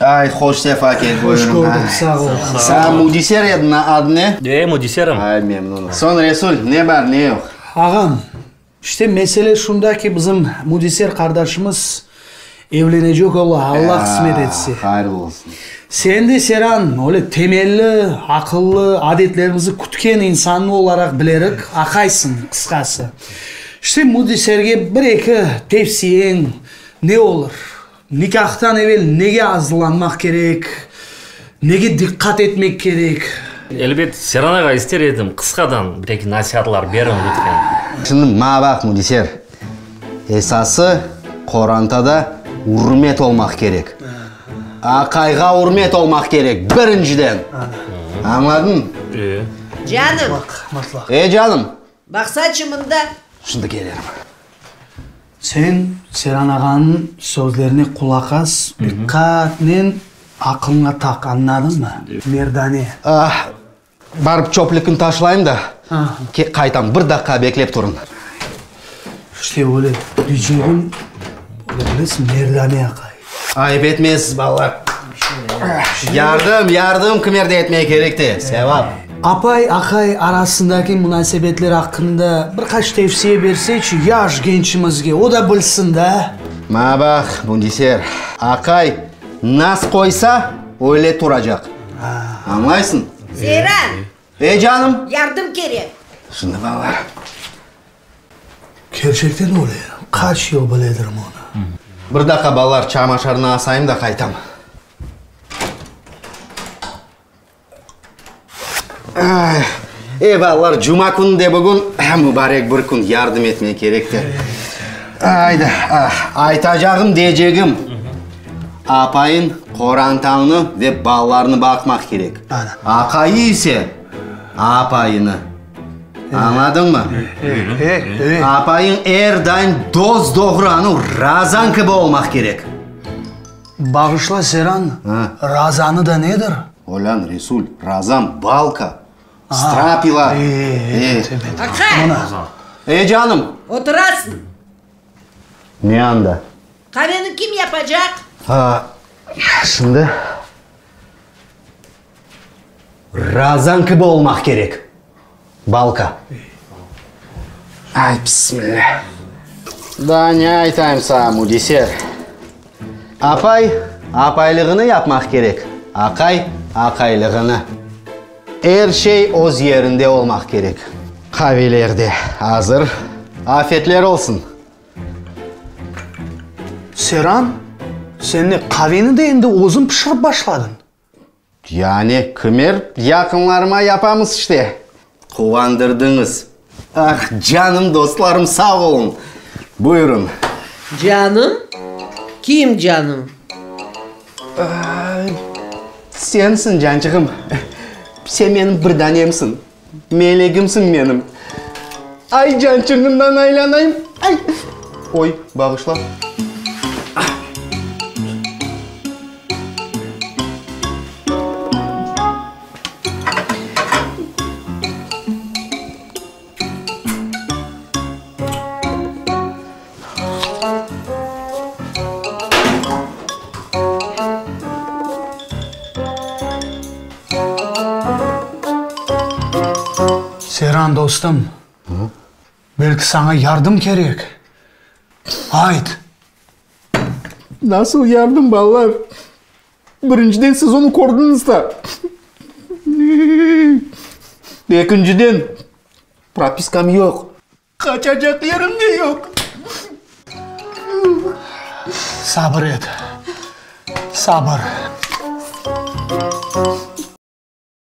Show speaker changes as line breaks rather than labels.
Ay, hoş sefa kel,
Hoş
buyurıñ.
kördik, sağ ol.
Sen Müdiser ediñ, adı ne?
E, Müdiserim.
Ay, memnunım. Soñ, Resul, ne bar, ne yoq?
Ağam, işte mesele şunda ki, bizim Müdiser qardaşımız evlenecek ola, Alla qısmet etse.
Hayırlı olsun.
Sen de, Seran, öyle temelli, aqıllı, adetlerimizi kütken insan olaraq bilerik, aqaysıñ, qısqası. İşte, Müdiserge bir-eki tevsiyeñ ne olur? Nikâhtan evel nege azırlanmaq kerek, nege diqqat etmek kerek?
Elbet, Seran ağa, ister edim, qısqadan bir-eki nasiatlar beriñ, lütfen.
Şimdi maña baq, Müdiser, esası qorantada ürmet olmaq kerek. Aqayğa ürmet olmaq kerek, birinciden. Añladıñmı?
E.
Canım.
E, canım.
Baqsaçı mında.
Şimdi kelerim.
Sen Seyran ağanıñ sözlerine qulaq as, diqqatnen aqılıña taq, añladıñmı, merdane?
Ah, barıp çöplükni taşlayım da, qaytam. Bir daqqa beklep turıñ.
İşte öyle, deycegim, öyle bilesiñ, merdane aqay.
Ayıp etmeysiz, balalar. Yardım, yardım kimerde etmege kerek de, sevap.
Apay, aqay arasındaki munasebetler aqqında bir qaç tevsiye berseçi yaş gençimizge, o da bilsin da.
Maña baq, Mundiser, aqay nas qoysa, öyle turacaq. Añlaysıñ?
Seyran!
E, canım?
Yardım kerek.
Şimdi, balalar.
Kerçekten öyle, qaç yıl biledirim onı.
Bir daqqa, balalar, çamaşırnı asayım da qaytam. Ey, balalar, cuma künü de bugün, mubarek bir kün, yardım etmek kerek de. Ayda, aytacağım, deycegim, apayıñ qorantañnı ve balalarnı baqmaq kerek. Aqayı ise apayını. Añladıñmı? Apayıñ er daim dos-doğru, anu, razan kibi olmaq kerek.
Bağışla, Seran, razanı da nedir?
Olân, Resul, razan, balka, strapila.
Evet, evet.
Aqay!
E, canım?
Oturasıñ.
Ne anda?
Qaveni kim yapacaq?
Şimdi razan kibi olmaq kerek. Balka. Ay, bismillah. Daa ne aytayım saña, Müdiser? Apay apaylığını yapmaq kerek, aqay aqaylığını. Er şey öz yerinde olmaq kerek. Qaveler de azır. Afetler olsun!
Seran, sen ne, qaveni de endi özüñ pişirip başladıñ?
Yani, kimer yaqınlarıma yapamız işte. Quvandırdıñız. Ah, canım dostlarım, sağ oluñ. Buyurıñ.
Canım? Kim canım?
Sensiñ, cançığım. Sen menim bir danemsiñ. Melegimsiñ menim. Ay, cançığımdan aylanayım, ay! Oy, bağışla.
Seyran dostum, belki saña yardım kerek? Ayt!
Nasıl yardım, balalar? Birinciden, siz onı kördiñiz da. Ekinciden, propiskam yoq. Qaçacaq yerim de yoq.
Sabır et, sabır.